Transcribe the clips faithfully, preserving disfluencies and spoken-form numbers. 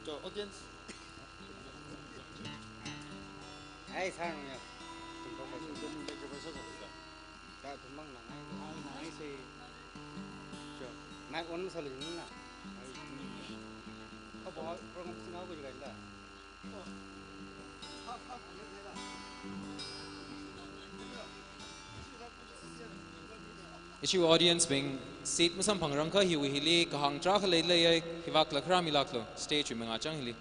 Cho, audience. Ai, sang ya. Tumpak masuk. Tumpak masuk. Cho, mic on masālu na. Apa program sing apa juga inda. Ishi audience bing seat masamphangrangkha hiwui hili kahāng tarākha leileiya, hivākla kharā milāklu, stage wui mangā chang hili.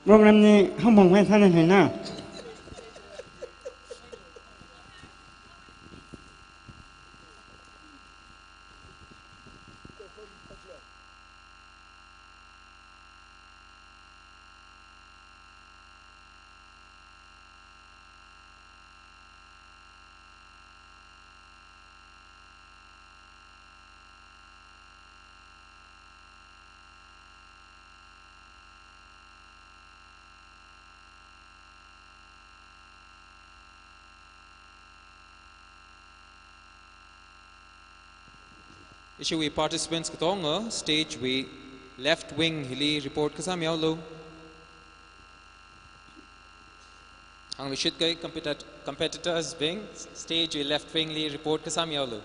Program ni hangphang mai sāna haina. Ishiwui participants katonga stage wui left wing hili report kasā mihaolu. Hāngluishit kahai competit-, competitors bing stage wui left wing li report kasā mihaolu.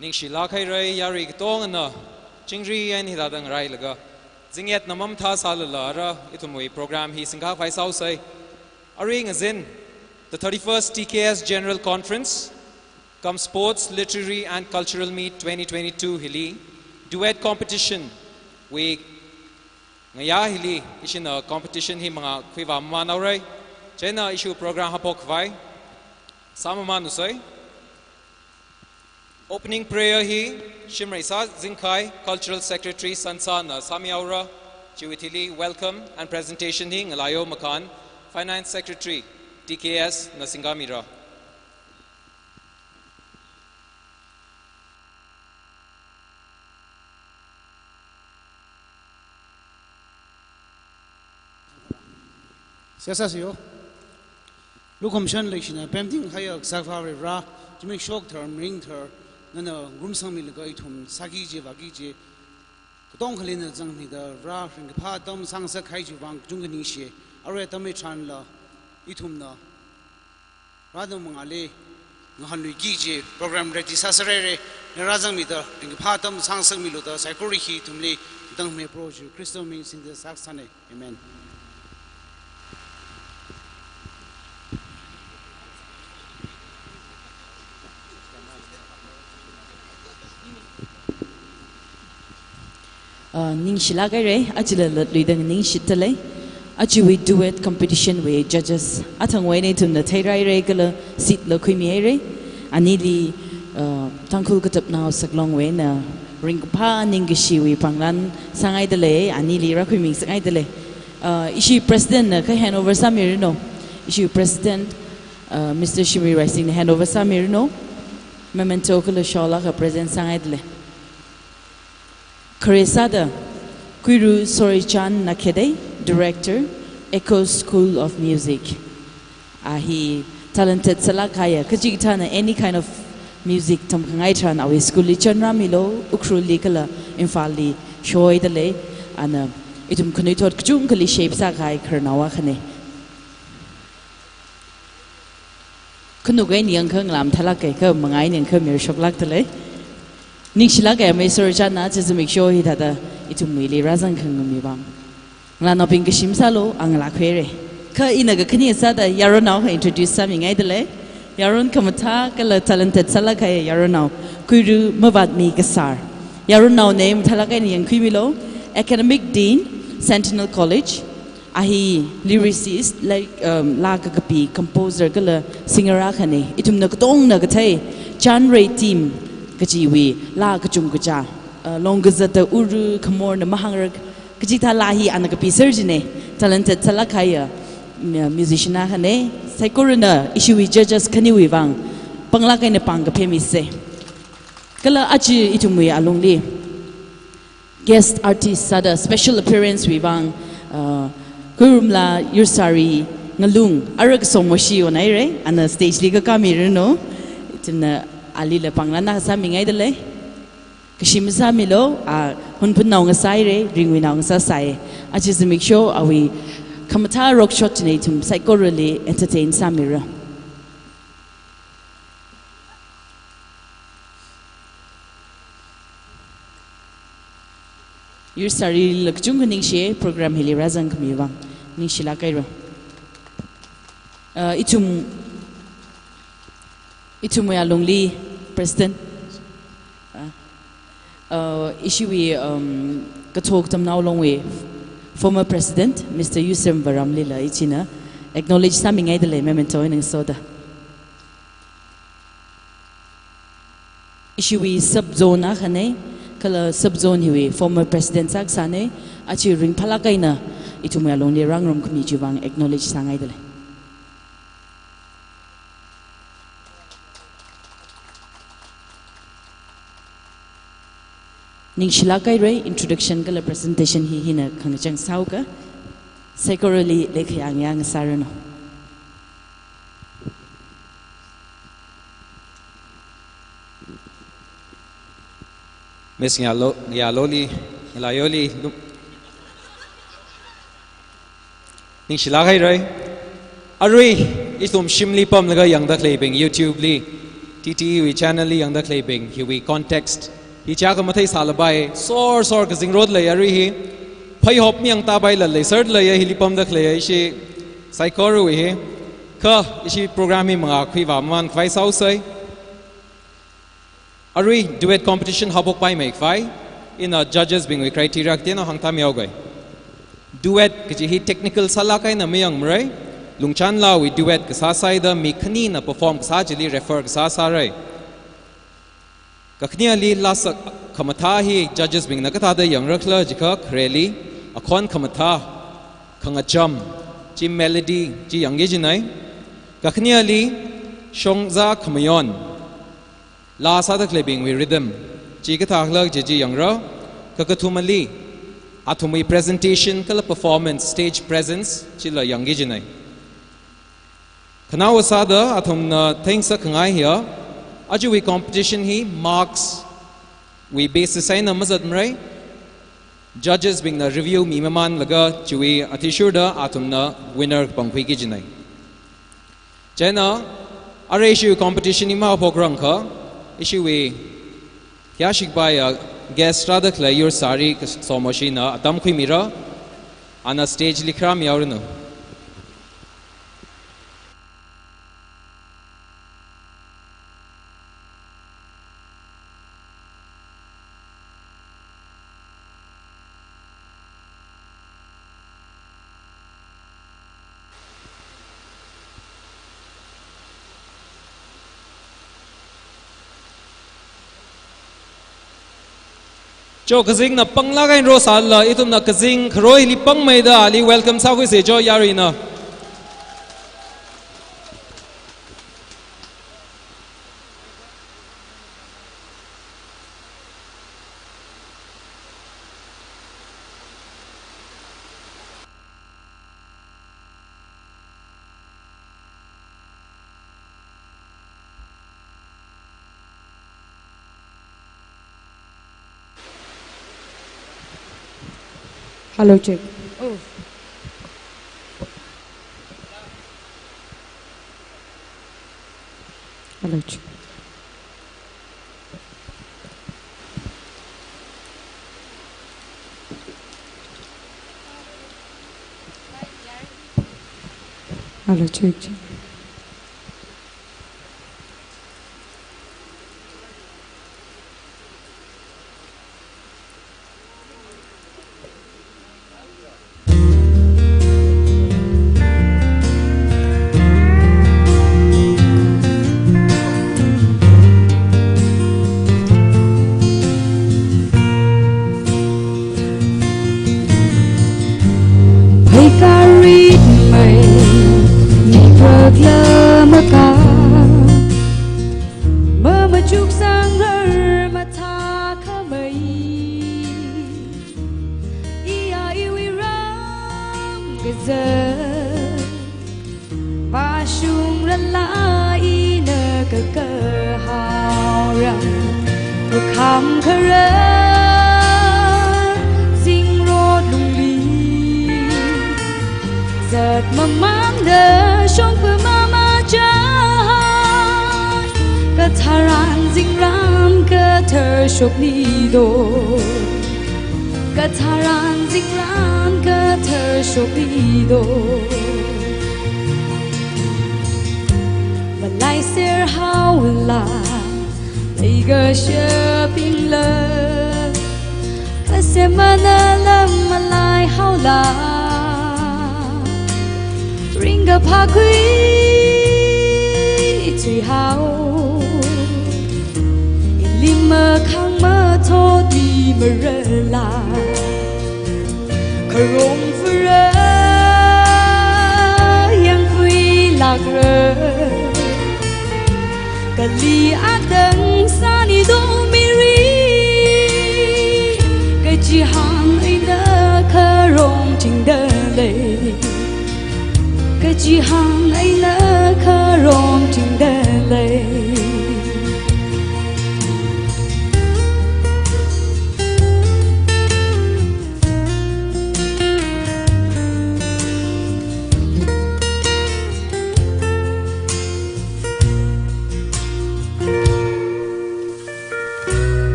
Ningshilāk haira, yarui katongana, chingri eina hithāda ngarailaga, zingyetna mamathā sālala ara, ithumwui program hi singkakhavai sāusai. Arui ngazin, the thirty-first T K S General Conference, cum Sports, Literary and Cultural Meet twenty twenty-two hili, duet competition wui ngayā hili, ishina competition hi mangā khuivā mamān haora. Chieina ishi program haophok khavai sāmamān usai. Opening prayer hi Shimreisā Zingkhai, Cultural Secretary Sansana sāmi haora. Chiwui thili welcome and presentation hi Ngalaiyo Makhan, Finance Secretary T K S na singkāmira. Seihā sāsa yo. Lukhamashan leishina pemting khayā Kasā Akhavā Vare, zimiksho kathar mirin kathar nana ngarumsangmilaga ithum sāki kaji vāki kaji katongkhalina zangmida Vare ringkaphā atam sāngasakhai chiwui vang kachungkha ningshi. Arui atam hitharanla ithumna Varena mangāli ngahānluiki kaji program ready sāserhaira. Nana rāzangmida ringkaphā atam sāngasakmilu da saikora hi ithumli tangmi Proho Jishu Khristawui ming singda sākasāna. Amen. Ah, ningshilāk haira, ajala latluida ningshitdalei. Ajawui duet competition wui judges athangwui eina ithumna theiraira kala seat la khuimihaira. Anili, ah, Tangkhul Katapnao Saklongwui eina ringkaphā ningkashiwui pānglan sāngaidalei, anili rākhuimingasakngaidalei. Ah, ishi president na kha handover sāmiranu. Ishi president, ah, Mister Shimri Raisingna handover sāmiranu. Memento kala shawl akha present sāngaidalei. Khare sāda, Kuiru Sorichan Nakhetei, Director, Echo School of Music. A hi talented sālāk kahaiya, kachikathāna any kind of music tamkhangai tharan awui school li chānrāmilu, Ukhrulli kala Imphalli shoidalei, ana ithum khanuithot kachungkhali shape sākahai khararnao akhana. Khanuk eina yangakha ngalā mathālāka, kha mangā eina yangakha mayar shoklākdalei. Ningshilāk haira, Miss Sorichan na, chi zimiksho hithāda ithumwuili rāzangkhangami vang. Ngalānaobing kashi masālu, a ngalā khuihaira. Kha ina kakhane sāda yaronnao akha introduce sāmingaidalei. Yaron khamathā kala talented sālāk kahai yaronnao, Kuiru Mavātmi Kasar. Yaronnao name mathālāk eina yangkhuimilu, Academic Dean, Sentinel College. A hi lyricist, like, um, laa kakapi, composer kala singer akhana. Ithumna katongna kathei, Chānrei Team kajiwui laa kachungkachā, uh, Longkazata Uru, Khamorna Mahāngrāk, kachikathā laa hi ana kapiser china. Talented sālāk kahaiya, uh, musician akhana. Saikorana ishiwui judges khaniwui vang pānglāk eina pāng kapheimisa. Kala aja ithumwui alungli guest artist sāda special appearance wui vang, uh, Kuirumla Yursari Ngalung, ara kasong moshi onaira, ana stage li kakāmiranu, ithumna alila pānglan akha sāmingaidalei. Kashi masāmilu, a Hunphun naongasāra, Ringui naongasāsai. Aja zimiksho awui khamathā rokshot china ithum saikorali entertain sāmira. Yursarila kachungkha ningshi, program hili rāzangkhami vang. Ningshilāk haira. Uh, ithum, ithumwui alungli, President. Uh, uh, ishiwui, um, Kathok Tamnao Longwui former President, Mister Yusem Varamlila ichina acknowledge sāmingaidalei, memento eina ngasoda. Ishiwui sub zone akhana, kala sub zone hiwui former president sākasāna, aja ringphālāk eina ithumwui alungli rāngarumkhami chiwui vang acknowledge sāngaidalei. Ningshilāk haira, introduction kala presentation hi hina khangachang sāhaoka, saikorali leikhayang yang sāranu. Miss Ngayalo, Ngayaloli, Ngalaiyoli, lu-, ningshilāk haira. Arui, ithum shimli pamlaga yangda khaleibing YouTube li, T T E wui channel li yangda khaleibing, hiwui context hi chiyākha matheisālapai, sor sor kazingrot lei arui hi. Pheihop miyang tāpaila leisār leiya, hili pamda khalei ishi saikorawui hi. Kha ishi program hi mangā khuivā mamān khavai sāusei. Arui duet competition haophokpaimei khavai ina judges bingwui criteria kateonao hāngtāmihaokei. Duet kaji hi technical sālāk eina mayangmarei. Lungchanlaowui duet kasā sāida mi khanina perform kasā chili refer kasā sārei. Kakhaneali lāsak khamathā hi judges bingna kathāda yangra khala jiakha, khareli akhon khamathā, khangacham, chi melody chi yangki jinei. Kakhaneali shongzā khamayon, laa sāda khaleibingwui rhythm chi kathā khala kaji chi yangra. Kakathumali athumwui presentation kala performance, stage presence chila yangki jinei. Khanaowa sāda athumna theingasak khangai hiya, ajawui competition hi marks wui basis eina mazatmarei. Judges bingna review mi mamānlaga chiwui athishurda athumna winner pangkhuiki jinei. Chieina arui ishiwui competition hi mahaophokrangakha, ishiwui khayāshi kapaiya guest rāda khalei Yursari Somoshina atam khuimira, ana stage li kharā mihaoranu. Cho, kazingna panglāk eina rosālala, ithumna kazing kharoi hili pangmeida ali welcome sākhuisei cho, yaruina. Hello, check. Oh. Hello, check. Hello, check, check. Pheikar ritmei, niprak lamaka, mamachuk sangrar mathākhamei. Iya iwui ram kazā, pāshungrala ina kakahao ram, kakham kharar zingrot lungli zat mamānda shongfa mamachai, katharan zingram kathar shokni do, katharan zingram kathar shokni do. Malaiser haola, leikashapingla, kasemana lam malai haola, ringkaphā khuithui hao, ilim makhang mathotli marala, kharong fura yangkhuilākra, kali atang sāni do miri, kachihān eina kharong chingda lei, kachihān eina kharong chingda lei.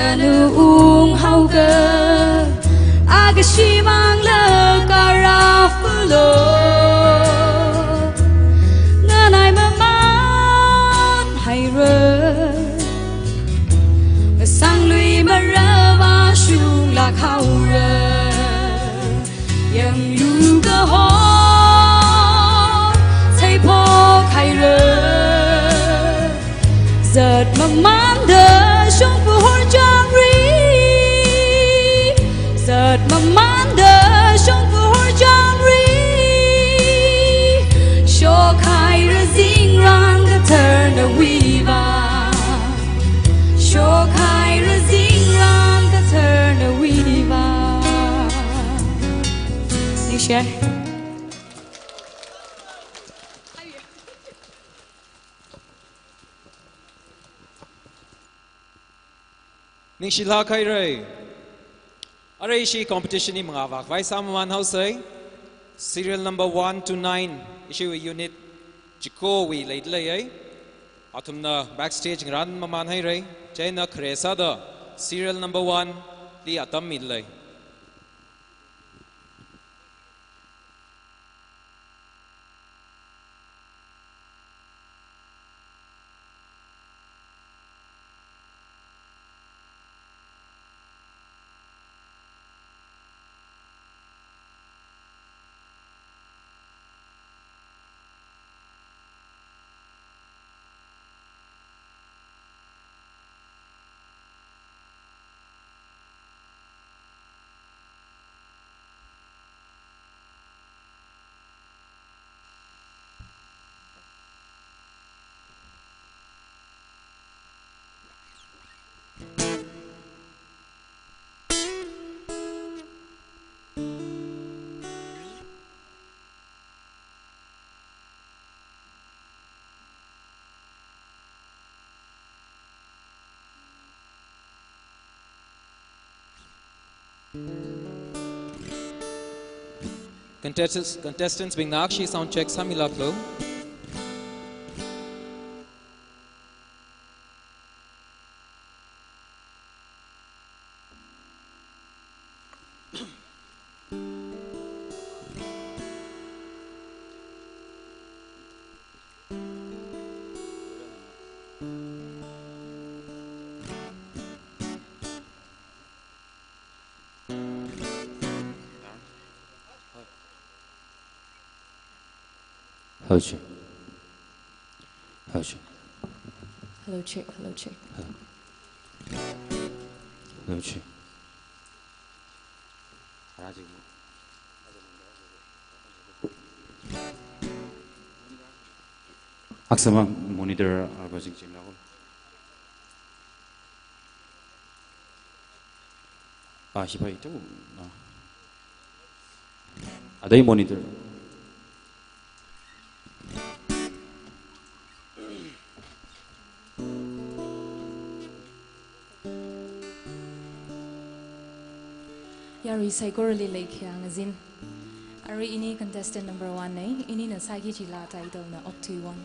Anu unghaoka, akha shimāngla karafulo. Nganai maman haira, ngasānglui marava shunglāk haora. Yanglu kahor, saiphok haira. Zat mamanda shongfa horchangri. Zat mamanda shongfa horchangri. Shokhaira zingrān kathar nawui vang. Shokhaira zingrān kathar nawui vang. Ningshi. Ningshilāk haira. Arui ishi competition hi mangā vākhavai sāmaman haosei. Serial number one to nine, ishiwui unit chikowui leidalei. Athumna backstage ngarān maman haira. Chieina khare sāda serial number one li atam milei. Contestants, contestants bingna akhashi sound check sāmilāklo. Hello, check. Hello, check. Hello, check. Hello, check. Hello. Hello, check. Aksama monitor arba jing jing lako. Ah, hibai tu. Ah. Adai monitor. Yarui saikorali leikhiya ngazin. Arui ini contestant number one nei, inina sāki jila title na Okthuiwon.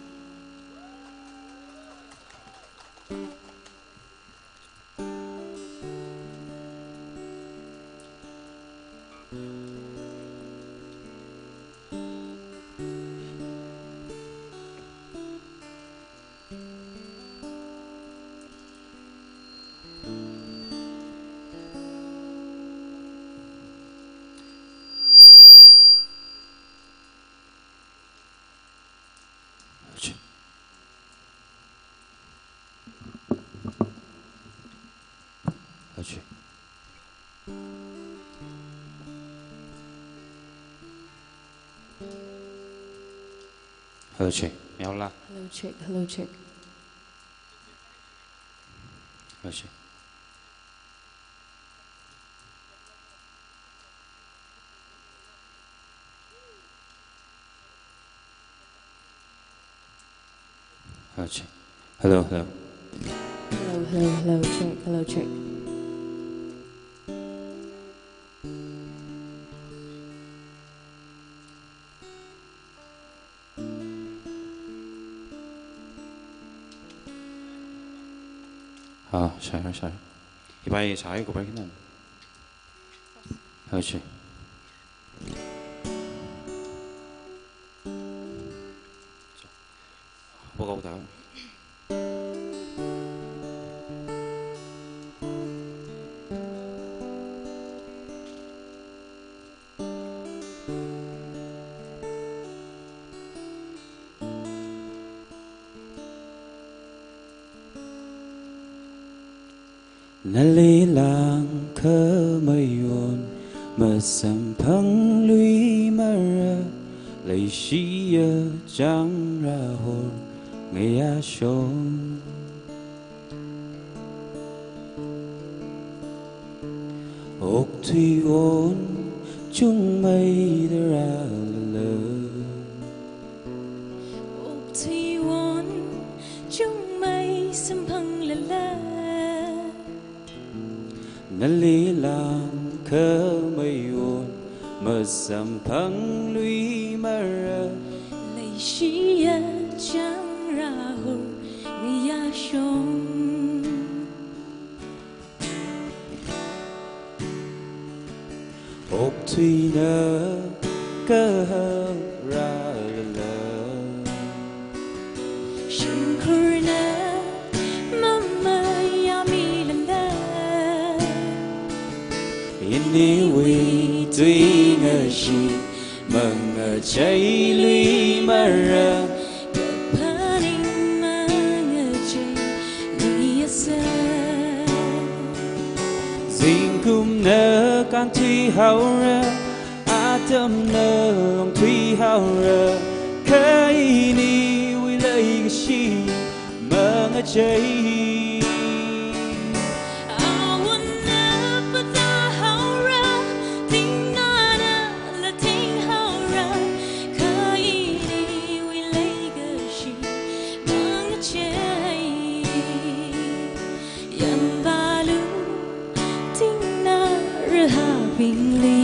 Hello, check. Hello, check. Yaola. Hello, check. Hello, check. Hello, check. Hello, check. Hello, hello. Hello, hello, hello, check, hello, check. Ah, sorry, sorry. Hipai sāhai kupai khanan. Haoshi. Pakaoda. Nali langkhamei won masamphangluimara, leishiya changrahor ngayāshong. Okthui won chungmeida rālala, okthui won chungmei samphanglala, nali langkhamei won masamphangluimara, leishiya changrahor ngayāshong. Okthuina kahak rālala, shimkhurna mamayāmilala, iniwui tui ngashi mangacheiluimara, kaphaning mangachei niyasa. Zingkumna kānthuihaora, atamna longthuihaora, kha iniwui leikashi mangachei. Awonna phatāhaora, tingnana lathinghaora, kha iniwui leikashi mangachei. Yangkālu tingnarahābingli,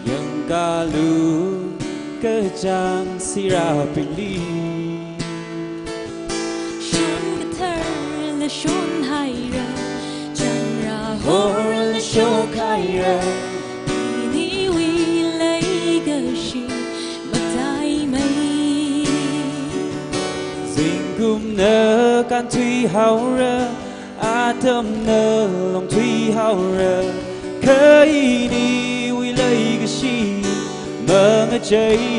yangkālu kachāng sirābingli. Shim katharla shonhaira, changrahorla shokhaira, iniwui leikashi mataimei. Zingkumna kānthuihaora, atamna longthuihaora, kha iniwui leikashi mangachei.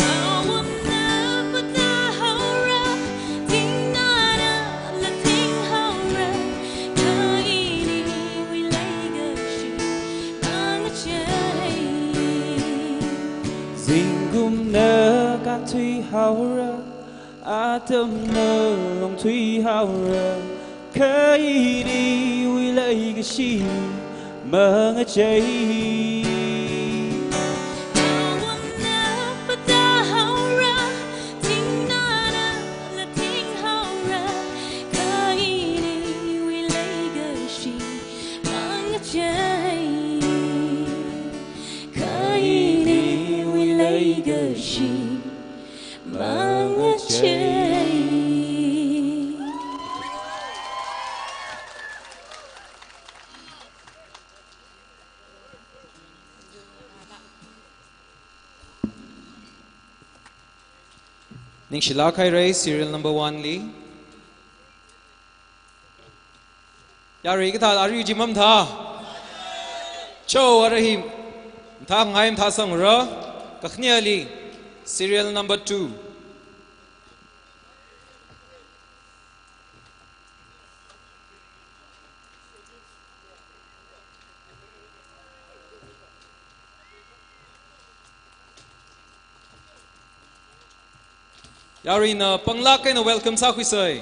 Awonna phatāhaora, tingnana lathinghaora, kha iniwui leikashi mangachei. Zingkumna kānthuihaora, atamna longthuihaora, kha iniwui leikashi mangachei. Awonna phatāhaora, tingnana lathinghaora, kha iniwui leikashi mangachei. Kha iniwui leikashi mangachei. Ningshilāk haira, serial number one li. Yarui kathā arui chi mamathā. Cho, ara hi mathāngai mathāsangra. Kakhaneli, serial number two. Yaruina panglāk eina welcome sākhuisei.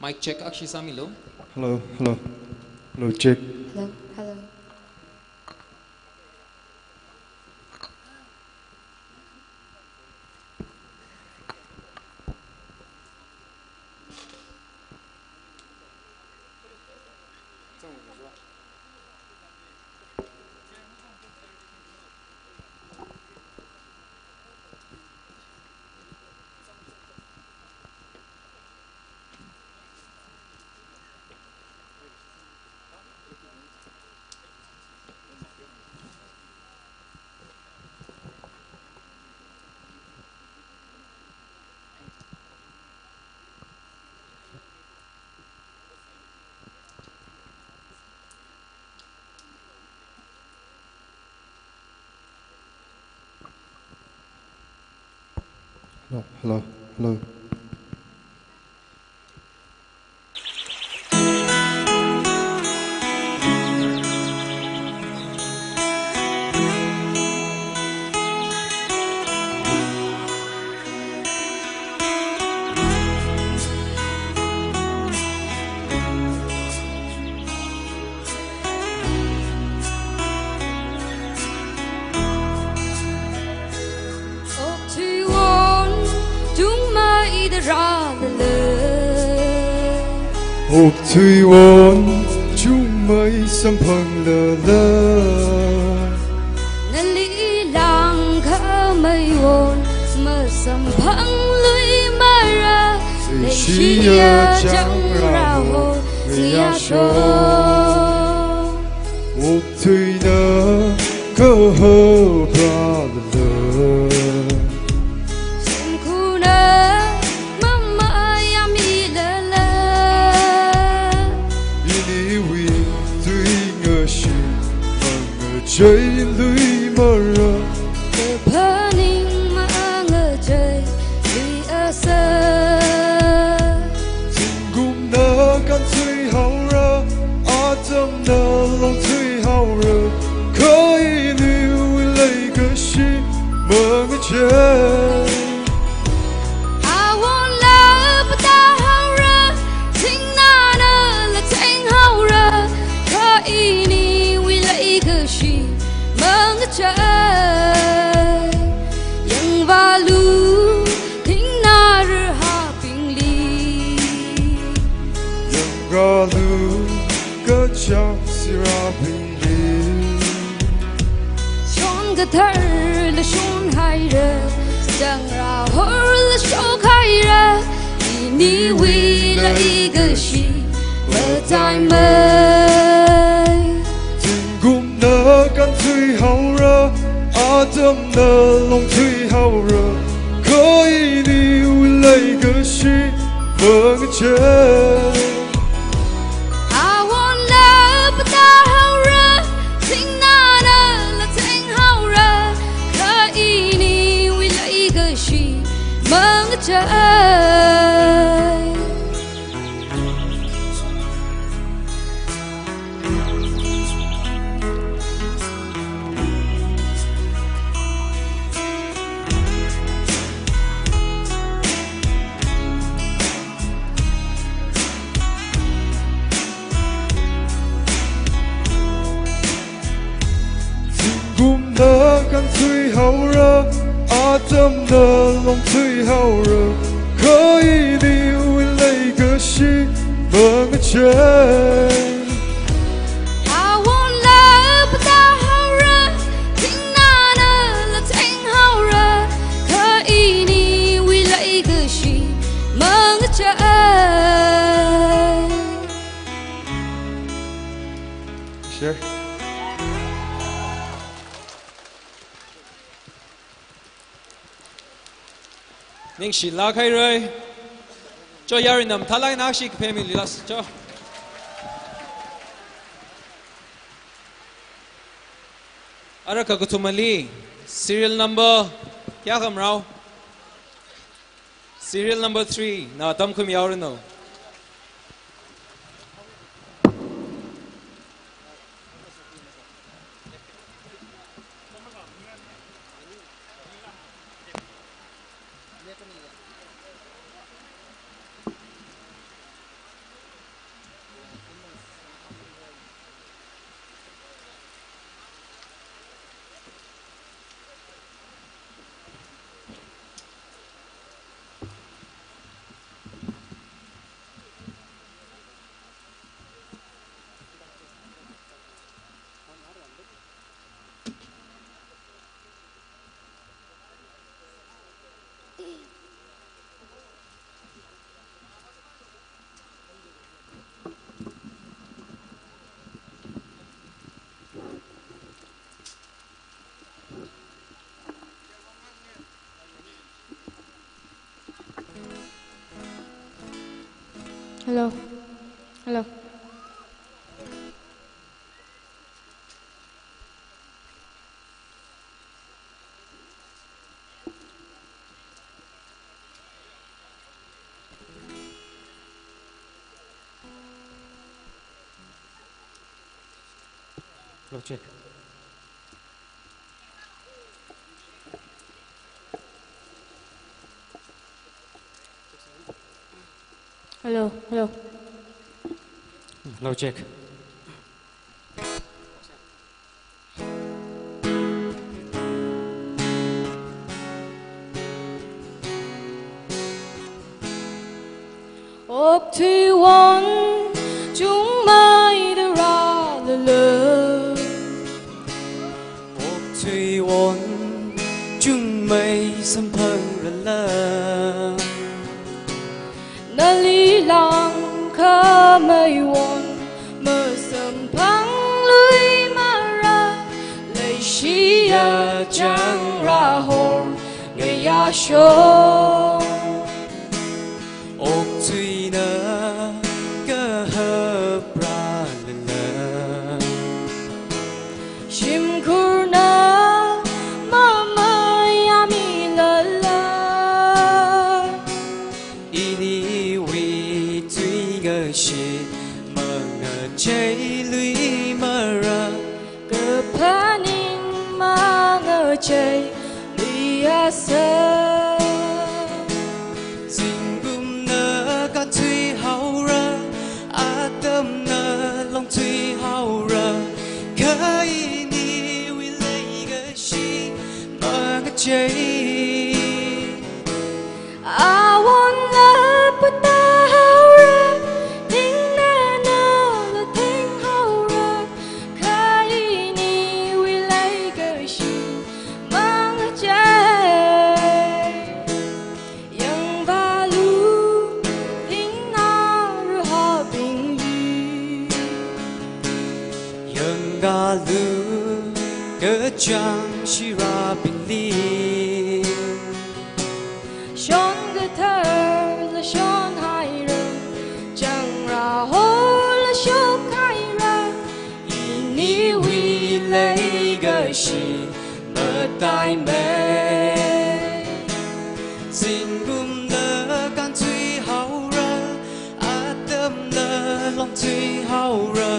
Mic check, akhashi sāmilu. Hello, hello. Hello, check. Hello, hello. Hello, hello, hello. Okthuiwon chungmeida rālala. Okthuiwon chungmei samphanglala. Nali langkhameiwon masamphangluimara. Leishiya changrahor ngayāsho. Okthuina kaho pralala. Singkhurna mamayāmilala. Iniwui tui ngashi mangacheiluimara. Kaphaning mangacheiluiasa. Zingkumna kānthuihaora, atamna longthuihaora, kha iniwui leikashi mangachei. Awonla pātāhaora, thingnanala thenghaora, kha iniwui leikashi mangachei. Yangvālu thingnā rahābingli. Yangvālu kachang sirābingli. Shon katharla shonhaira, changrahorla shokhaira, iniwui leikashi mataimei. Zingkumna kānthuihaora, atamna longthuihaora, kha iniwui leikashi mangachei. Awonla pātāhaora, thingnanala thenghaora, kha iniwui leikashi mangachei. Zingkumna kānthuihaora, atamna longthuihaora, kha iniwui leikashi mangachei. Awonla pātāhaora, thingnanala thenghaora, kha iniwui leikashi mangachei. Sure. Ningshilāk haira. Cho, yaruina mathālāk eina akhashi kaphemili lāsa cho. Ara kakathumali, serial number kayākha marao? Serial number three na tamkhuimihaoranu. Hello. Hello. Hello, check. Hello, hello. Hello, check. Okthuiwon chungmeida rālala. Okthuiwon chungmei samphangrala. Nali langkhameiwon masamphangluimara, leishiya changrahor ngayāshok. Okthuina kahapralala, shimkhurna mamayāmilala, iniwui tuingashit mangacheiluimara, kaphaning mangacheiluiasa. Zingkumna kānthuihaora, atamna longthuihaora, kha iniwui leikashi mangachei. Awonla patahaora, thingnanala thinghaora, kha iniwui leikashi mangachei. Yangvālu, thingnā rahābingli. Yangvālu, kachāng shirābingli. Shon katharla shonhaira, changrahorla shokhaira, iniwui leikashi mataimei. Zingkumla kānthuihaora, atamla longthuihaora,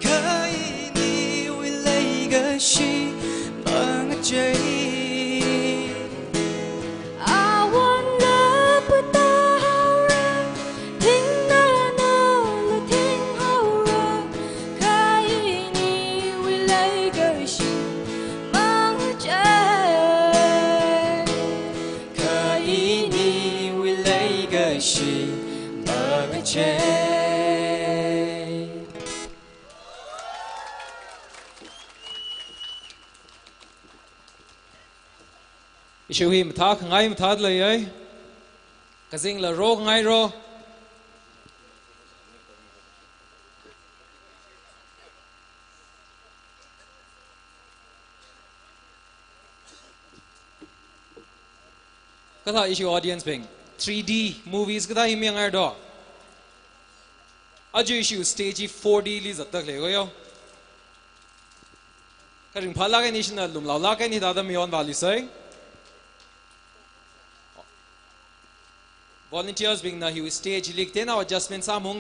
kha iniwui leikashi mangachei. Awonla patahaora, thingnanala thinghaora, kha iniwui leikashi mangachei. Kha iniwui leikashi mangachei. Ishi hi mathākhangai mathāda leiya. Kazingla rokhangaira. Kathā ishi audience bing, three D movies kathā hi mayāngaira do? Aja ishi stage hi four D li zatda khalei ko yo. Kha ringphālāk eina ishina lumlaolāk eina hithāda mayonvāluisei. Volunteers bingna hi stage li kateonao adjustment sāmung.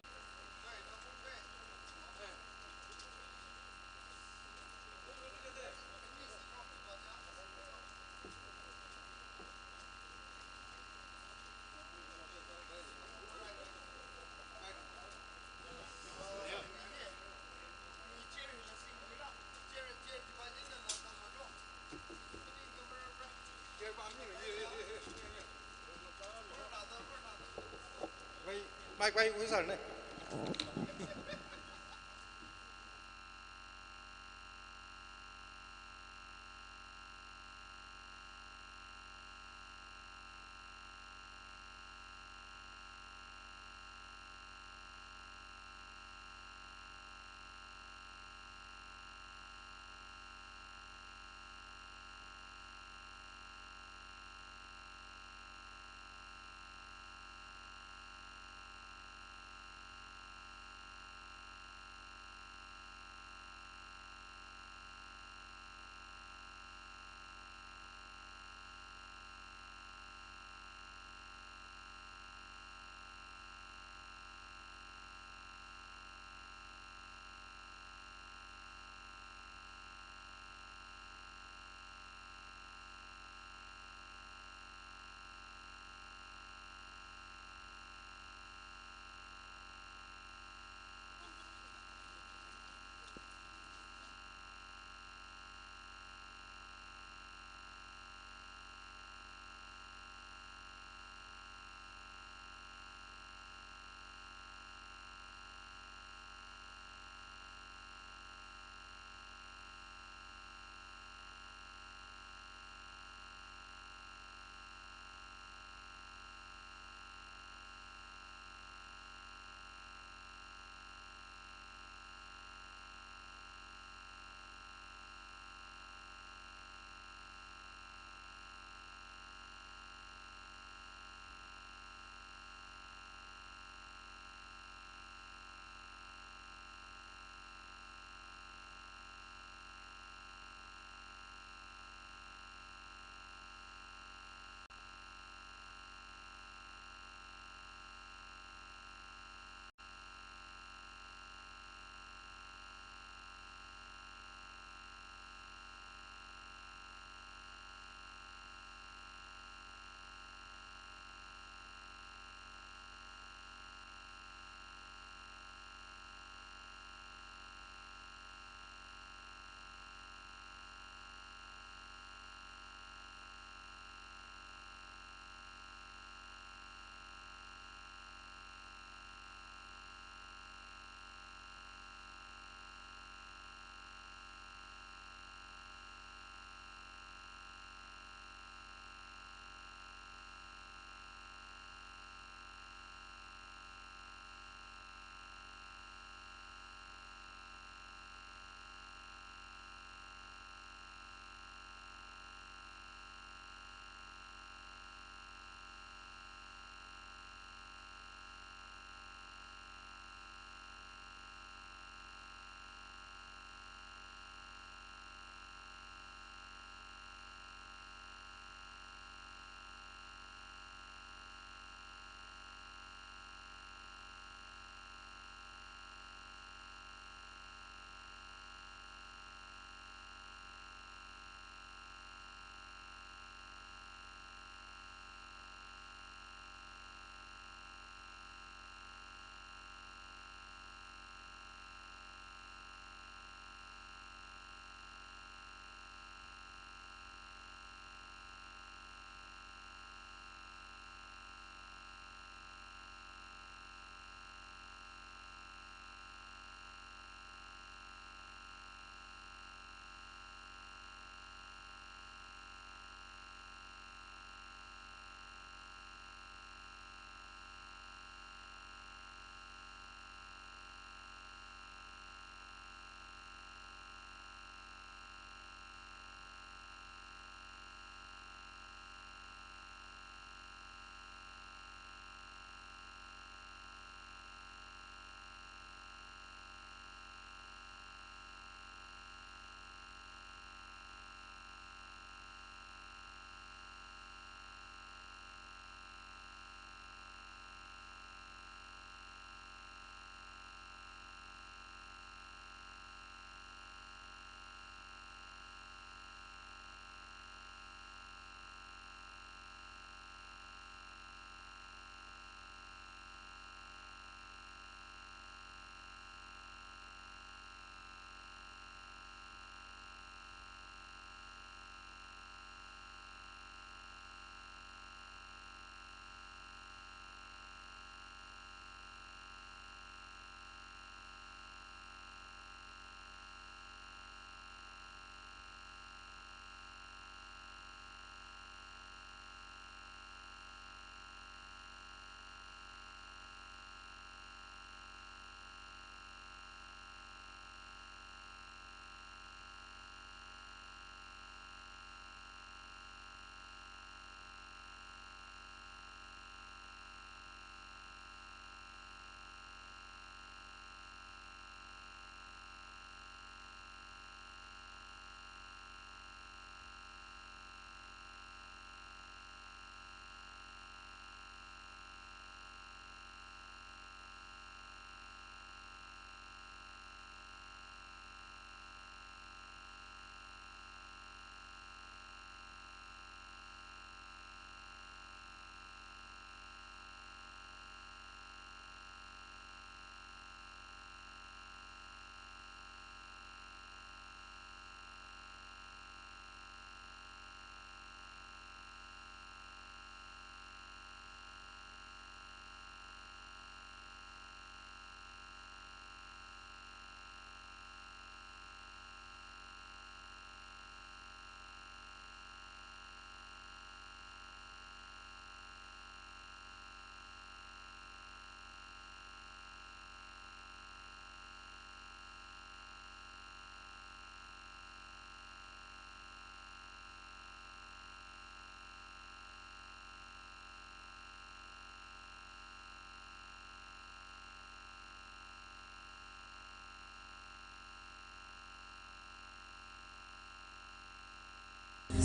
Mai, mai, mai, uisar ne.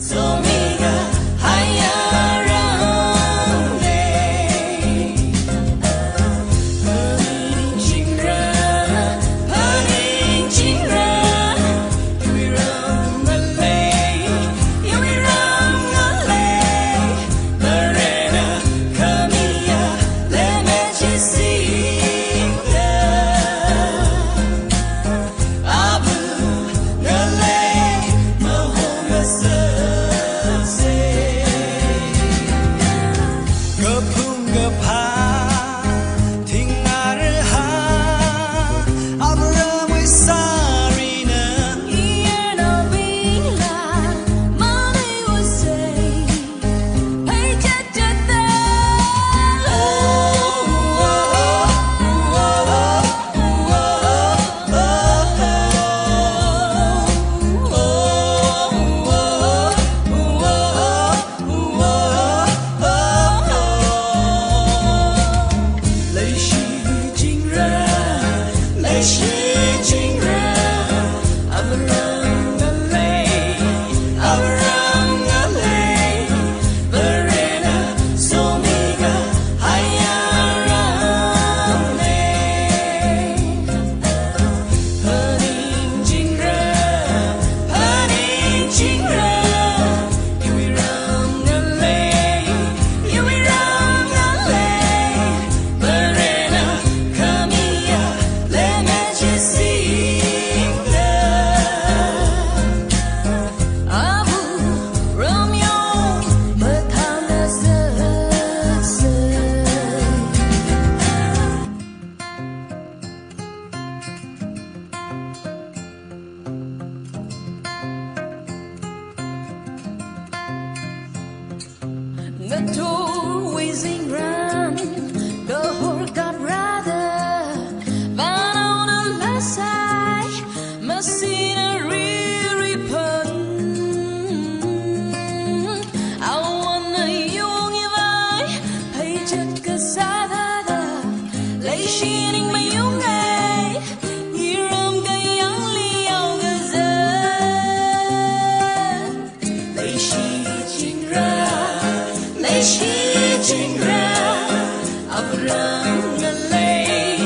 Somiga haya rang lei. Phaning chingra, phaning chingra, iwui ram ngalei, iwui ram ngalei. Varena khamiya lemei chi singda. Abu ngalei mahonga sāsei. Kaphung kapha thing arha, Abrahamwui sārina. Iyarnaobingla malei wasei. Leishi chingra, leishi chingra, Abraham ngalei, Abraham ngalei, Varena somiga haya rang lei. Phaning chingra, phaning chingra, iwui ram ngalei, iwui ram ngalei. Varena khamiya lemei chi singda. Abu ramyong mathāna sāsei. Ngathorwui zingrān kahor kaprāda, vānaona lāsai, masina riri phan. Awana yong ivai, pheichot kasā thāda, leishi ning mayongai, iram kayāngli yaokazā. Leishi chingra, leishi chingra, Abraham ngalei,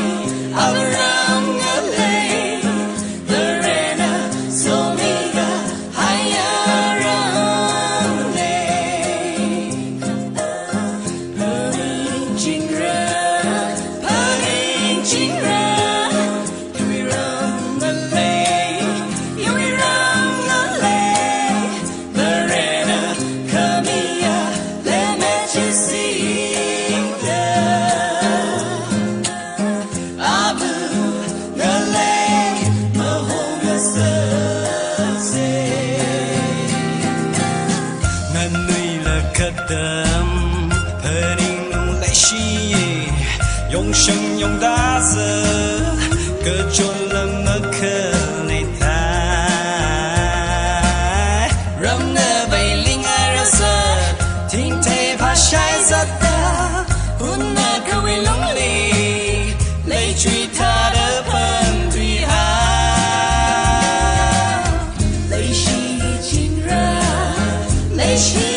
Abraham ngalei, Varena somiga haya rang lei. Phaning chingra, phaning chingra, iwui ram ngalei, iwui ram ngalei, Varena khamiya lemei chi singda. Abu ngalei mahonga sāsei. Nganuilāk katam phaningnung leishi, yongshang yongda sā, kachon lam makhalei thai. Ramna vei linga rasa, thingthei phāshai zatda, hunna kawui lungli, leichui thāda pānthui ha. Leishi chingra, leishi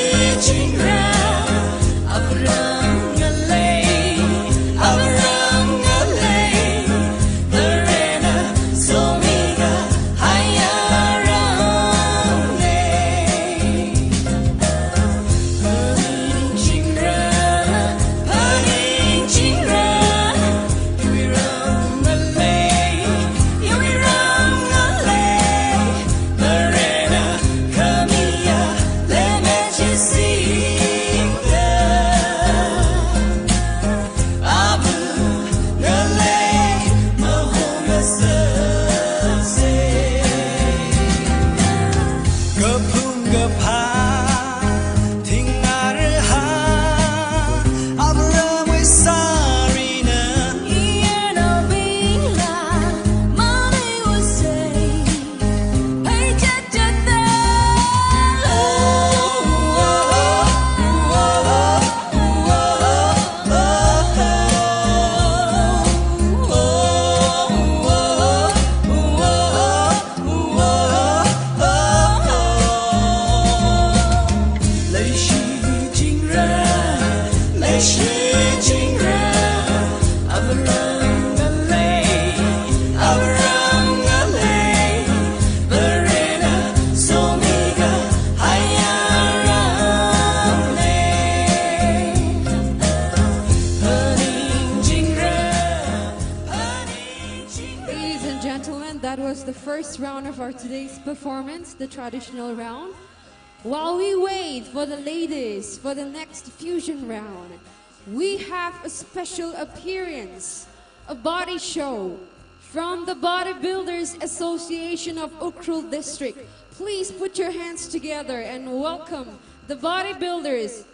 chingra, Abraham ngalei, Abraham ngalei, Varena somiga haya rang lei. Phaning chingra, phaning chingra, iwui ram ngalei, iwui ram ngalei, Varena khamiya lemei chi singda. First round of our today's performance, the traditional round. While we wait for the ladies for the next fusion round, we have a special appearance, a body show from the Bodybuilders Association of Ukhrul District. Please put your hands together and welcome the bodybuilders.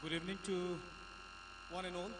Good evening to one and all.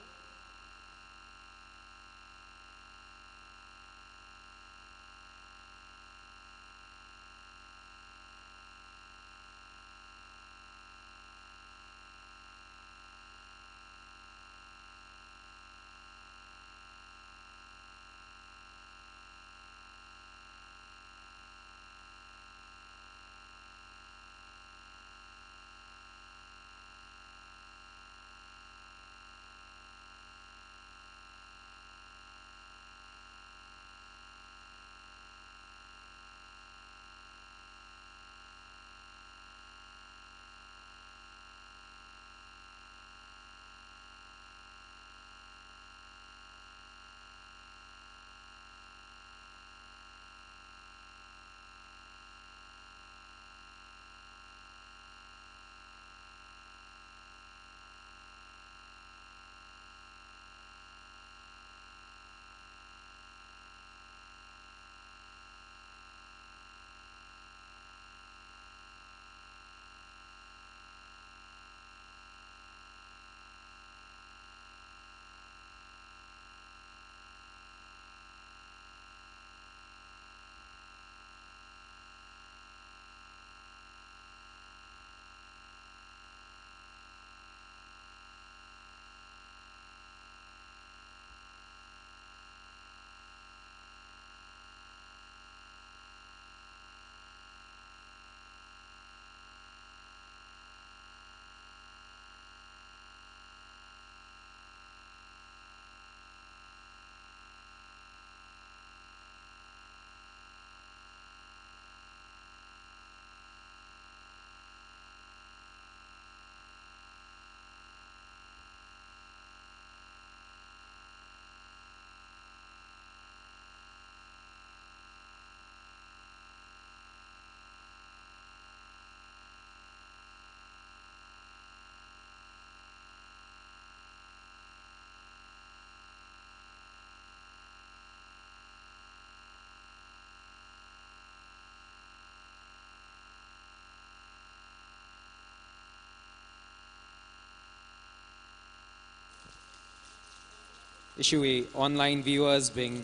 Ishiwui online viewers bing,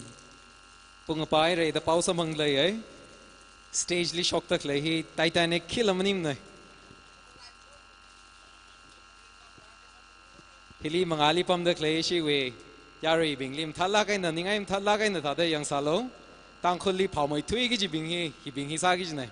pung apai rāda pao samphang leiya. Stage li shokda khalei hi Titanic khila maningmana. Hili mangāli pamda khalei ishiwui yaruibingli mathālāk eina, ningai mathālāk eina thāda yangsālu. Tangkhulli phaomeithui kajibing hi, hibing hi sā kajina.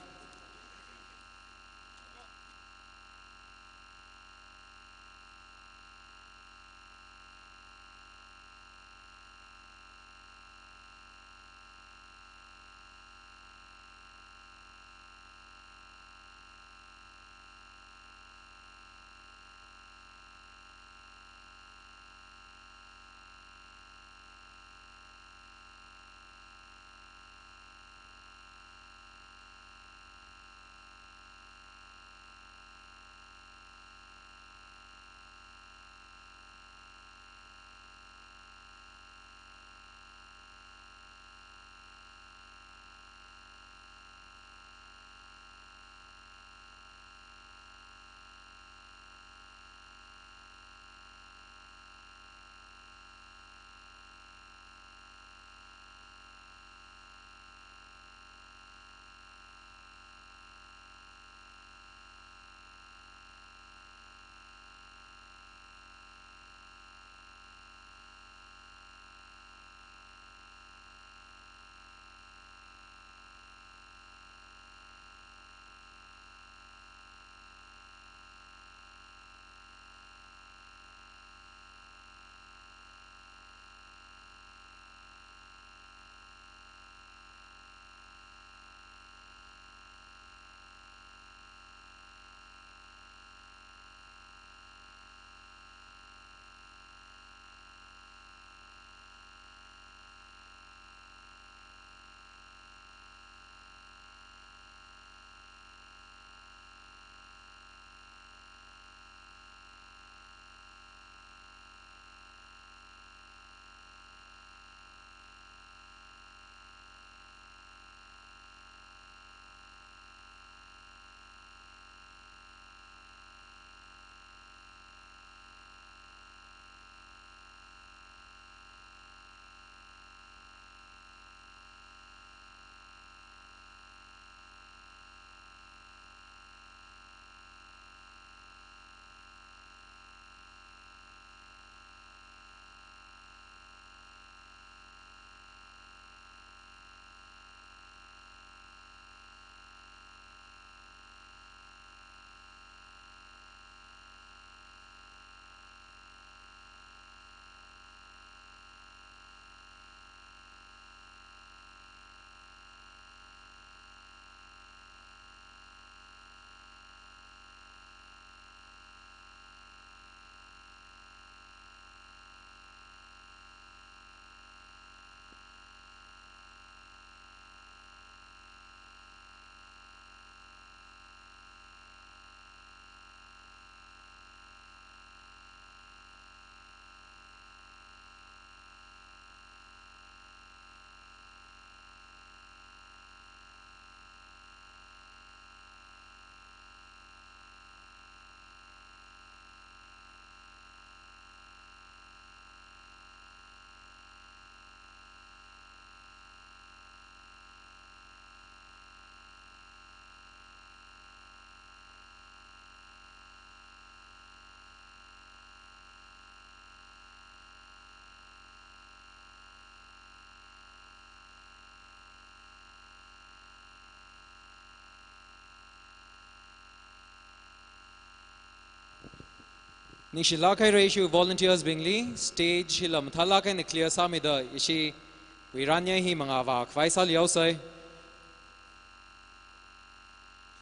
Ningshilāk haira ishiwui volunteers bingli, stage hila mathālāk eina clear sāmida ishiwui ranya hi mangāvā khavai sālihaosei.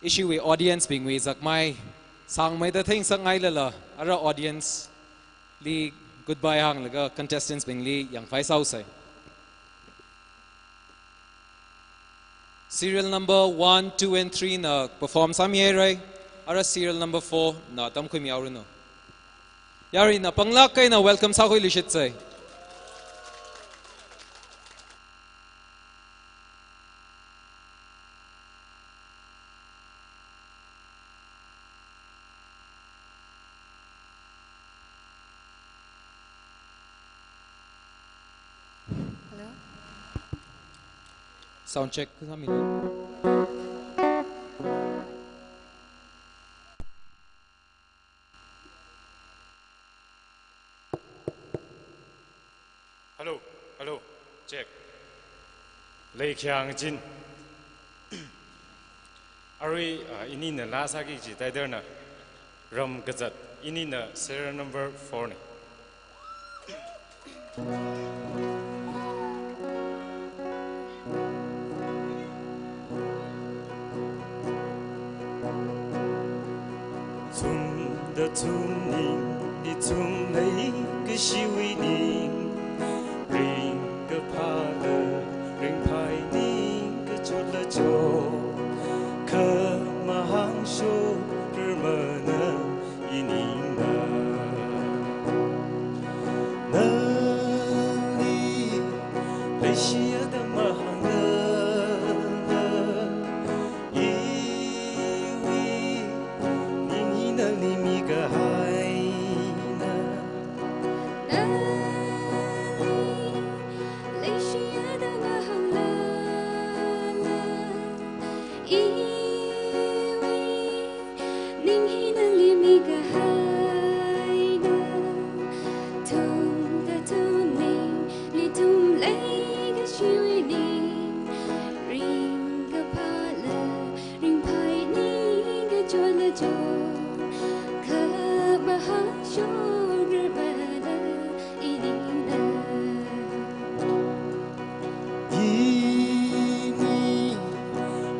Ishiwui audience bingwui zakmai sāngmeida theingasakngailala, ara audience li goodbye hānglaga contestants bingli yangkhavai sāhaosei. Serial number one, two and three na perform sāmihaira, ara serial number four na atam khuimihaoranu. Yarui ina panglāk eina welcome sākhuiluishitsei. Hello? Sound check, sāmilu. Hello, hello, check. Leikhyang chin. Arui, ah, inina laa sāki kaji title na Ram Kazat, inina serial number four na. Chumda chumningli chumlei kashiwui ning, ringkaphāla ringphai ningkachotla chot, khamahāngshok rarmana inina. Nali leishi atam mahāngla, iwui ning hi nali mikahaina. Nali leishi atam mahāngla, iwui ning hi nali mikahaina. Chumda chumningli chumlei kashiwui ning, ringkaphāla ringphai ningkachotla chot, khamahāngshok rarmana inina. Ini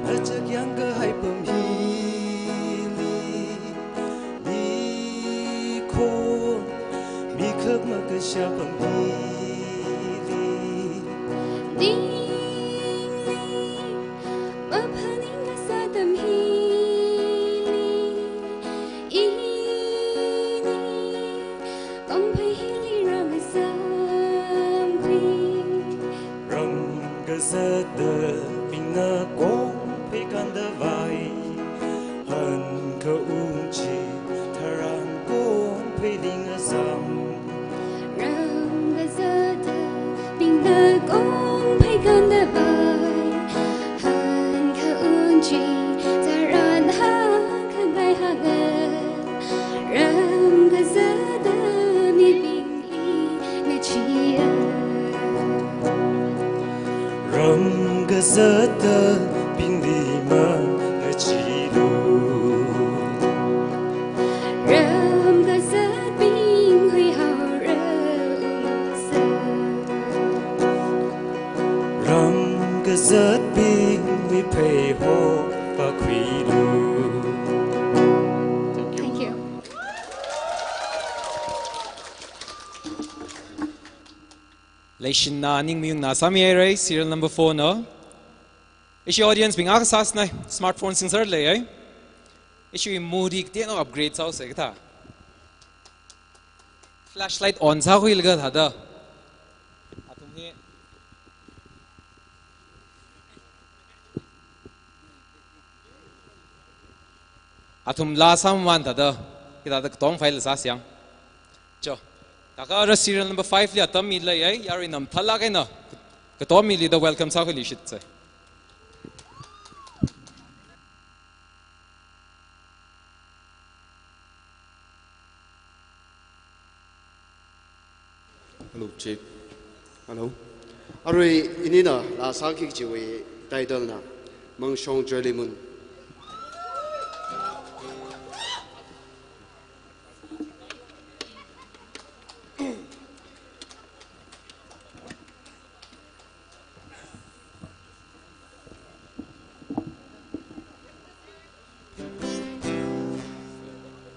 nachak yangkahai apam hili, mikhon mikhak makashā apam hili, ningli maphaning kasā atam hili, ini kongphei hili rāngasamkhui. Ram kazatabingna kongphei kāndavai, hankhaung chitharan kongphei lingasam. Ram kazatabingna kongphei kāndavai, hankhaung chitharan hāngkhangai hānga. Ram kazata mibingli ngacheeya. Ram kazatabingli mang ngacheelu. Ram kazatbing huihaora ungsa. Ram kazatbingwui pheiho vākhuilu. Thank you. Leishinna ningmayungna sāmihaira, serial number four na. Ishi audience bing akha sāsāna, smartphone singser leiya. Ishi mood hi kateonao upgrade sāhaosei kathā. Flashlight on sākhuilaga thāda. Athum hi. Athum laa sāmamān thāda, hithāda katong phaila sāsa yang. Cho. Thākha ara serial number five li atam mi leiya, yarui ina mathālāk eina katom mili da welcome sākhuiluishitsei. Hello, check. Hello. Arui inina laa sāki kajiwui title na Mangshong Joylimun.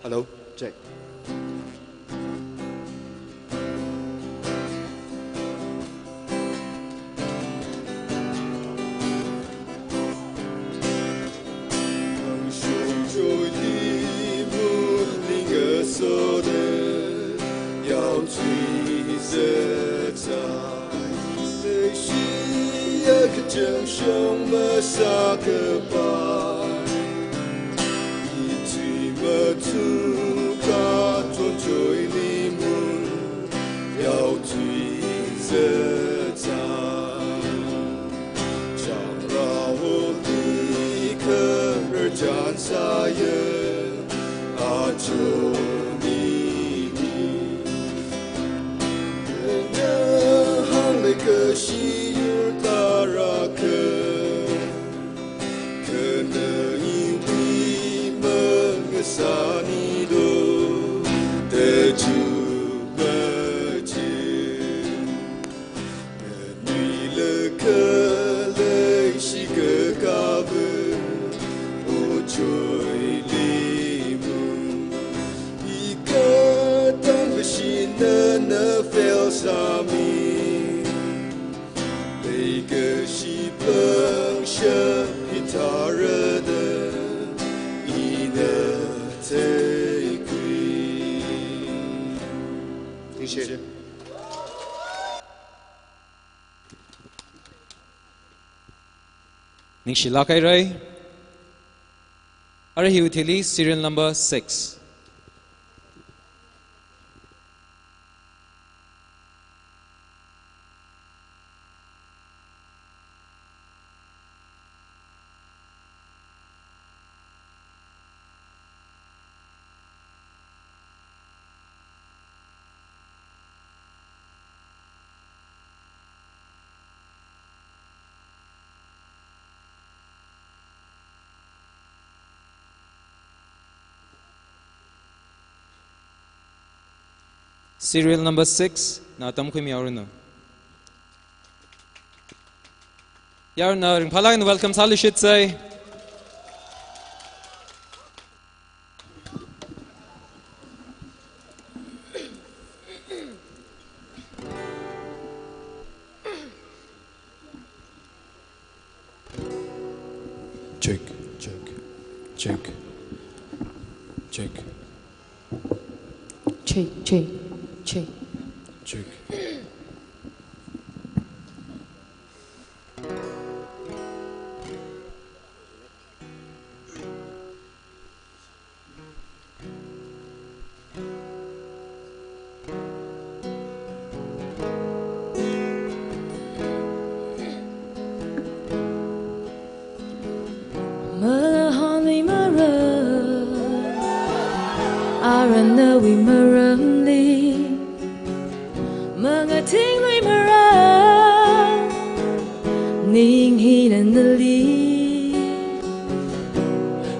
Hello, check. Ningshilāk haira. Ara hiwui thili serial number six. Serial number six, na tamkhuimihaoranu. Yarna ringphālāk eina welcome sāluishitsei. Check, check, check, check. Check, check, check. Check. Mahānwui maram, aranawui maramli, mangatinglui maram, ning hina nali.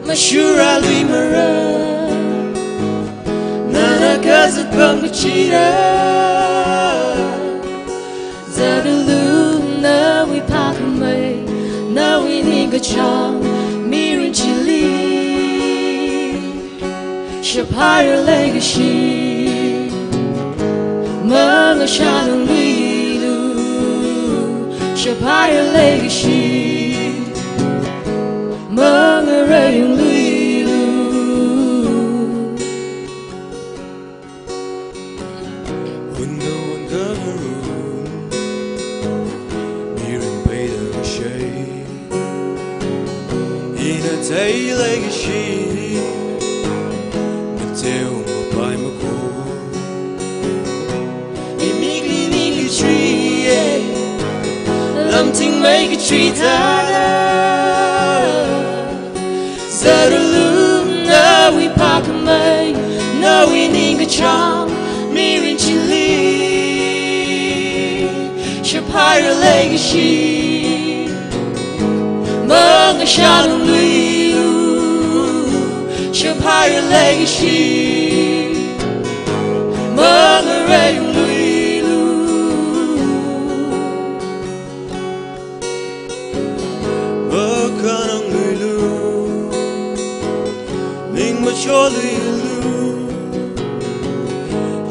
Mashurālui maram, nana kazat pam kachida. Zaralu nawui phākhamei, nawui ningkachāng mirin chili. Shaphaira leikashi, mangashanungluilu. Shaphaira leikashi, mangarayungluilu. Wunda wunda marum, mirin peida kashei. Ina theilei kashi, mateo mapai mako. Imikli ning kachri e, lamting mei kachri thāda. Zaralu nawui phākhamei, nawui ningkachāng mirin chili. Shaphaira leikashi, mangashanungluilu. Shaphaira leikashi, mangarayungluilu. Makhanangluilu, ning macholuilu.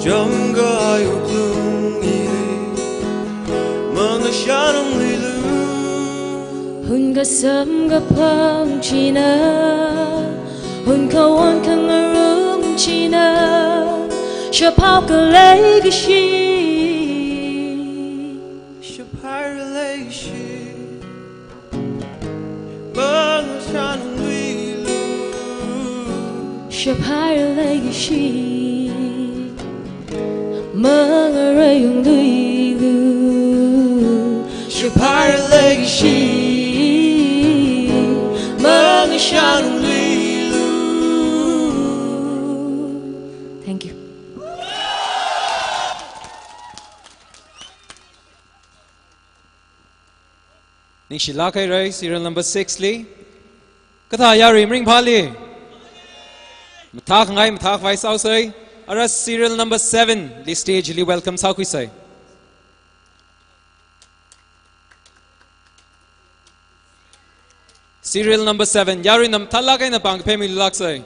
Changkha wuklung hili, mangashanungluilu. Hun kasam kaphang china, hun kawon khangarum china, shaphao khalei kashi. Shaphao khalei kashi. Mangashanungluilu. Shaphao khalei kashi. Mangarayungluilu. Shaphao khalei kashi. Mangashanungluilu. Thank you. Ningshilāk haira, serial number six li. Kathā yarui maringphāli. Mathākhangai, mathākhavai sāhaosei. Ara serial number seven li stage li welcome sākhuisei. Serial number seven, yarui namathālāk eina pāng kaphemilāksei.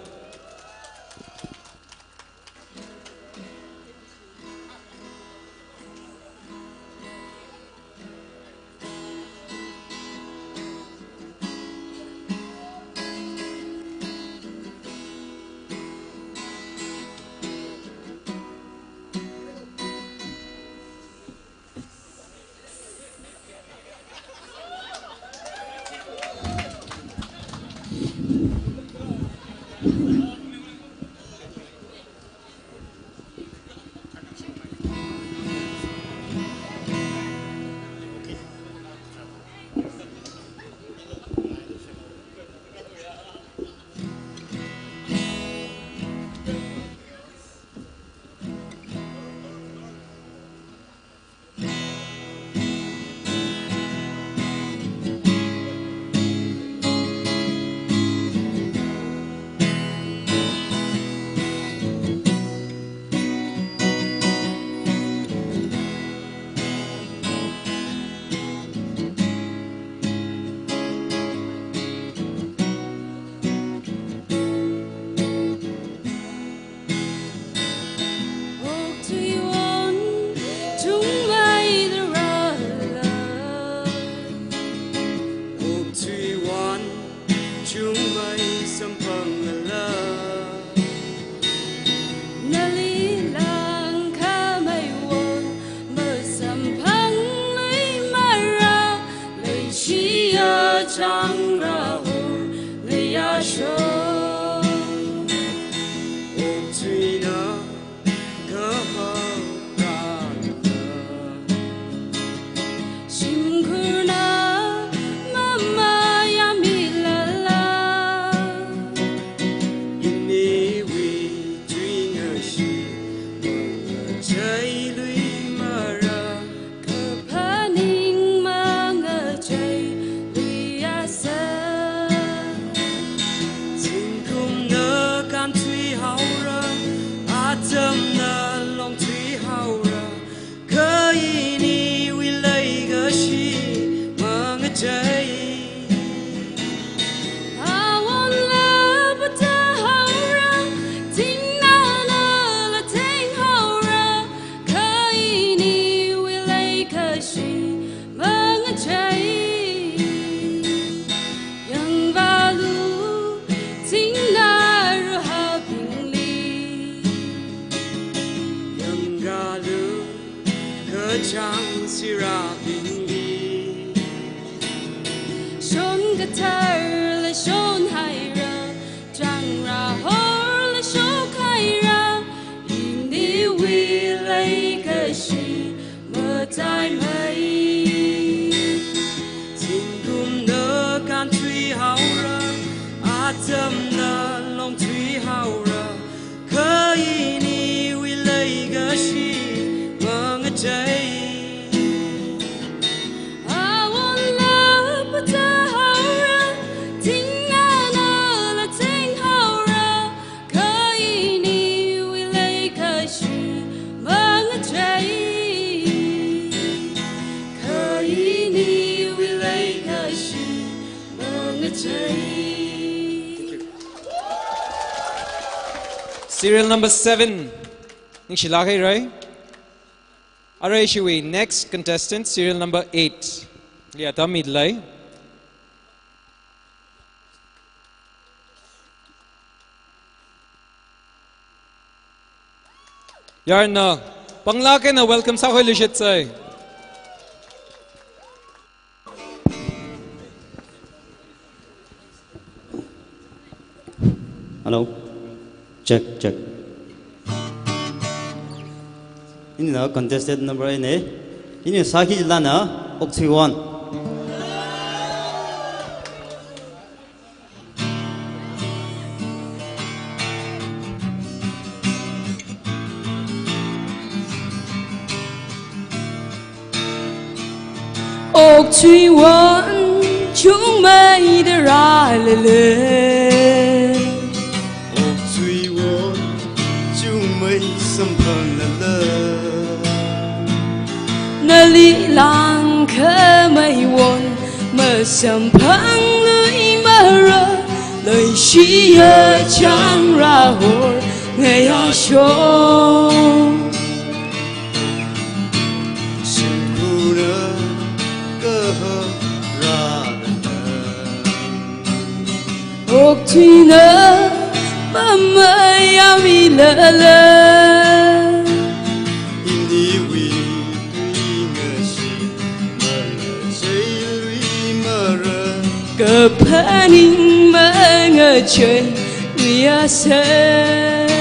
Okathui won chungmeida rāla. Okathui won chungmei samphanglala. Nali langkhamei won masamphanglui-mara, leishiya changrahorli yāshon. Okathuina kahaorana, shimkhurna mamayāmilala. Iniwui tuingashit mangacheilui-mara, kaphaning mangacheilui yāsa. Zingkumna kānthuihaora, atamna longthuihaora, kha iniwui leikashi mangachei. Awonla pata haora, thingnānala theng haora, kha iniwui leikashi mangachei. Yangvālu thingnā rahābingli, yangvālu kachāng sirābingli. Shon katharla shonhaira, changrahorla shokhaira, iniwui leikashi mataimei. Zingkumna kānthuihaora, atamna longthuihaora, kha iniwui leikashi mangachei. Awonla pata haora, thingnānala theng haora, kha iniwui leikashi mangachei. Kha iniwui leikashi mangachei. Serial number seven. Ningshilāk haira. Arui ishiwui next contestant, serial number eight li atam midalei. Yarna, panglāk eina welcome sākhuiluishitsei. Hello. Check, check. Inina contestant number eight ne. Ini sāki jilana, Okthuiwon. Okthuiwon chungmeida rālala. Okthuiwon chungmei samphanglala. Nali langkhamei won masamphangluimara, leishiya changrahor ngayāshon. Shimkhurna kaharāna. Okthuina mamayāmilala. Iniwui tui ngashi mangacheiluimara. Kaphaning mangacheiluiasei.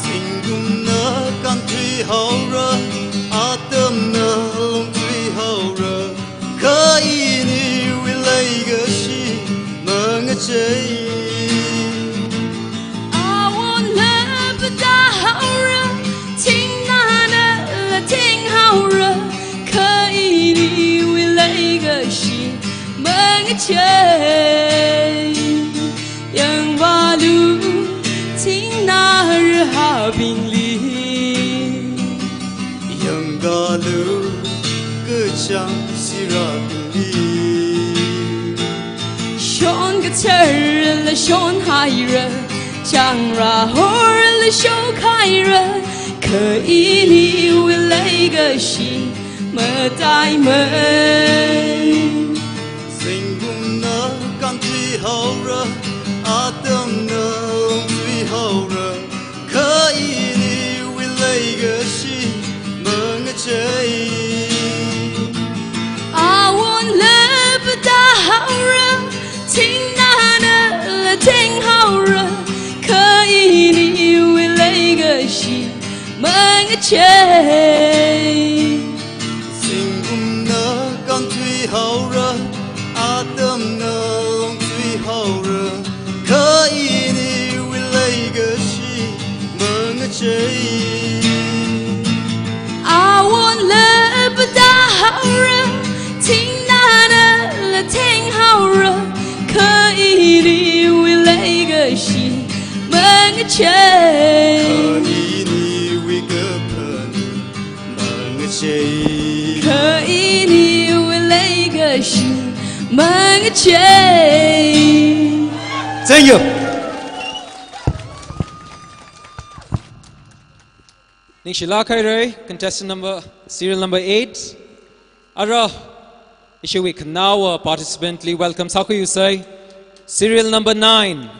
Zingkumna kānthuihaora, atamna longthuihaora, kha iniwui leikashi mangachei. Awonla pātāhaora, thingnanala thinghaora, kha iniwui leikashi mangachei. Yangvālu, thingnā rahābingli. Yangvālu, kachāng sirābingli. Shon kathārla shonhaira, changrahorla shokhaira, kha iniwui leikashi mataimei. Zingkumna kānthuihaora, atamna longthuihaora, kha iniwui leikashi mangachei. Awonla pātāhaora, thingnanala thinghaora, kha iniwui leikashi mangachei. Zingkumna kānthuihaora, atamna longthuihaora, kha iniwui leikashi mangachei. Awonla pātāhaora, thingnanala thinghaora, kha iniwui leikashi mangachei. Kha iniwui kaphaning mangachei. Kha iniwui leikashi mangachei. Thank you. Ningshilāk haira, contestant number, serial number eight. Ara, ishiwui khanaowa participant li welcome sākhuiusei. Serial number nine.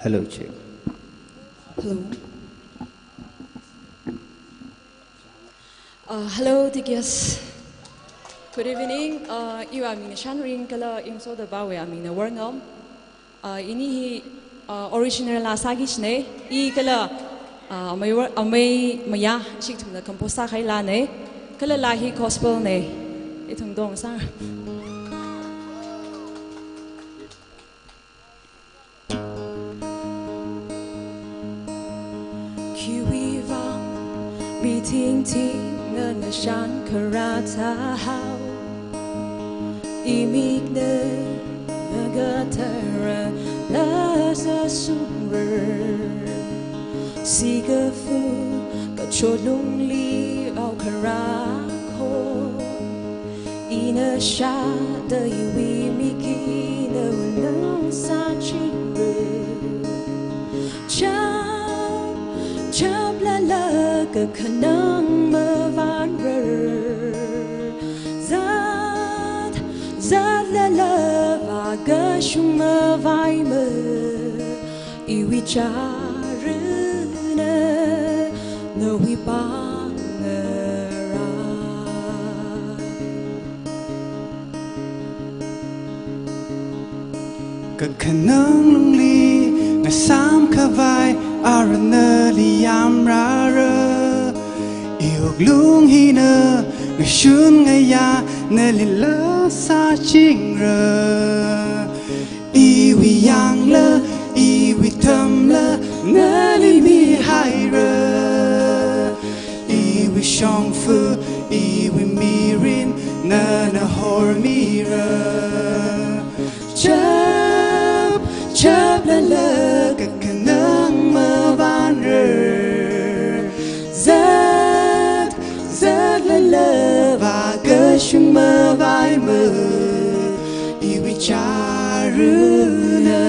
Hello, check. Hello. Uh, hello, T K S. Good evening. Uh, iwui aming Shanring kala ingsoda pawui aming Worngam. Uh, ini hi, uh, original laa sāki kajina. I kala, uh, amei Wor-, amei Maya ishi ithumna compose sākahai laana. Kala laa hi gospel na. Ithum tongsa. Tingting nana shankara thāhao, imikna nagathara lasa sumra. Sikafu kachot lungli aokharā kho, ina shāda iwui miki nawui nang sāchingra. Chap, chaplala kakhanang mavanra. Zat, zatlala vākashung mavaimara. Iwui charuna nawui pāng ngarai. Kakhanang lungli ngasām khavai ara nali yamrāra. Iwui wuklung hina ngashun ngayā nali lasa sāchingra. Iwui yangla, iwui tamla nali mihaira. Iwui shongfa, iwui mirin nana hormira. Chap, chaplala kakhanang mavanra. Zat, zatlala vākashung mavaimara. Iwui charuna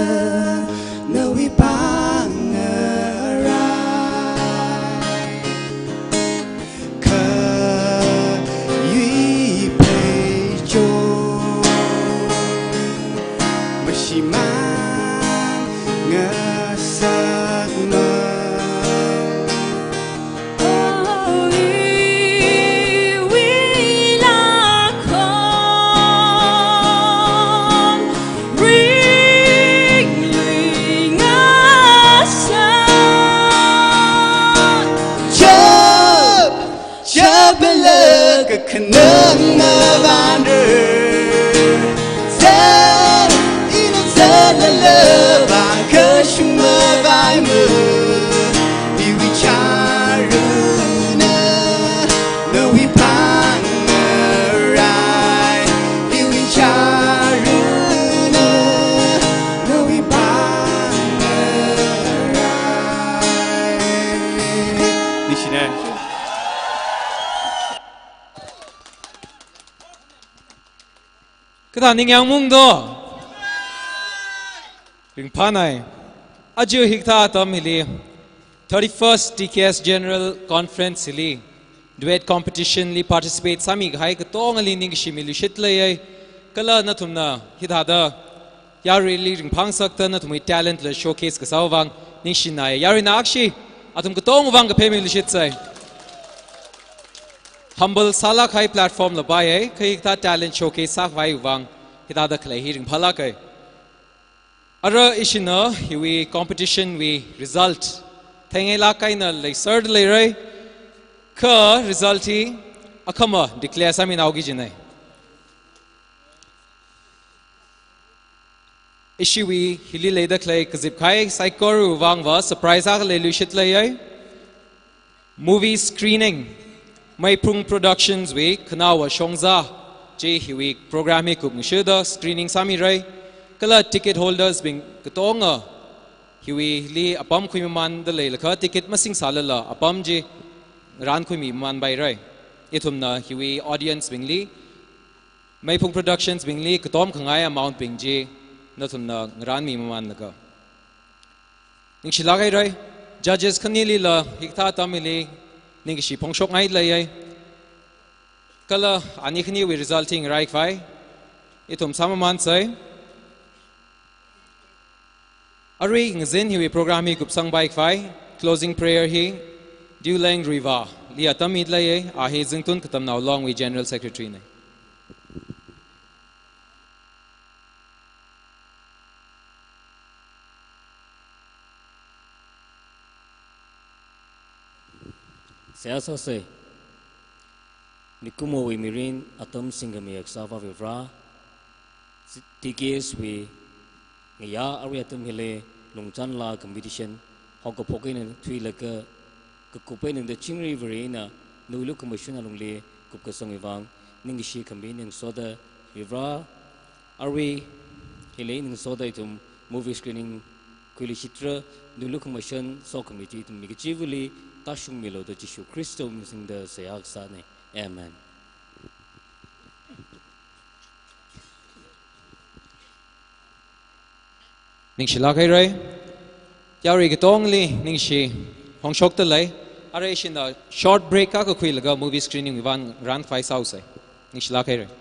nawui pāng ngarai. Khayui pheicho mashimān ngasakmara. Chap, chaplala kakhanang mavanra. Zat, ina zatlala vākashung mavaimara. Iwui charuna nawui pāng ngarai. Iwui charuna nawui pāng ngarai. Ningshina. Kathā ningyāng mungdo? Ringphānai. Aja hikathā atam hili, thirty-first T K S General Conference hili duet competition li participate sāmi kahai katongali ningshimi lushit leiya. Kala nathumna hithāda yaruili ringphāngasakta nathumwui talent la showcase kasāwui vang ningshinai. Yarui nakshi athum katongwui vang kaphemi lushitsai. Humble sālāk kahai platform la paiya, kha hikathā talent showcase sākhavaiwui vang hithāda khalei hi ringphālāka. Ara ishina hiwui competition wui result theingailāk eina leisāda leira, kha result hi akhama declare sāminao kajinai. Ishiwui hili leida khalei kazip kahai saikorawui vangva surprise akha leiluishit leiya. Movie screening, Meiphung Productions wui Khanaowa Shongza chi hiwui program hi kupngashuda screening sāmira. Kala ticket holders bing katonga hiwuili apam khuimamanda leilakha ticket masingsālala apam chi ngarānkhuimimamanpaira. Ithumna hiwui audience bingli, Meiphung Productions bingli katom khangai amount bing chi nathumna ngarānmimamanlaga ningshilāk haira. Judges khanilila hikathā atam hili ningkashi phongshokngai leiya. Kala ani khaniwui result hi ngarai khavai ithum sāmamansai. Arui ngazin hiwui program hi kupsangpai khavai closing prayer hi Diuleng Ruivali atam mida leiya, a hi Zingtun Katamnao Longwui General Secretary na. Seihā sāsa. Mikumowui mirin atam singkhami kasā Avāva Vare, T K S wui ngayā arui atam hili lungchanla competition haokaphok eina thuilaga kakup eina tangda chingri Vare eina Nulu khamashun alungli kupkasangwui vang ningshi khami ningsoda, Vivra, arui hili ningsoda ithum movie screening khuilishitra, nulu khamashun sokhami chi ithum mi kachivali tāshungmilu da Jishu Khristawui ming singda seihā kasāna. Amen. Ningshilāk haira. Yarui katongli ningshi phongshokda lei. Arui ishina short break akha khuilaga movie screening wui vang rākhavai sāusa. Ningshilāk haira.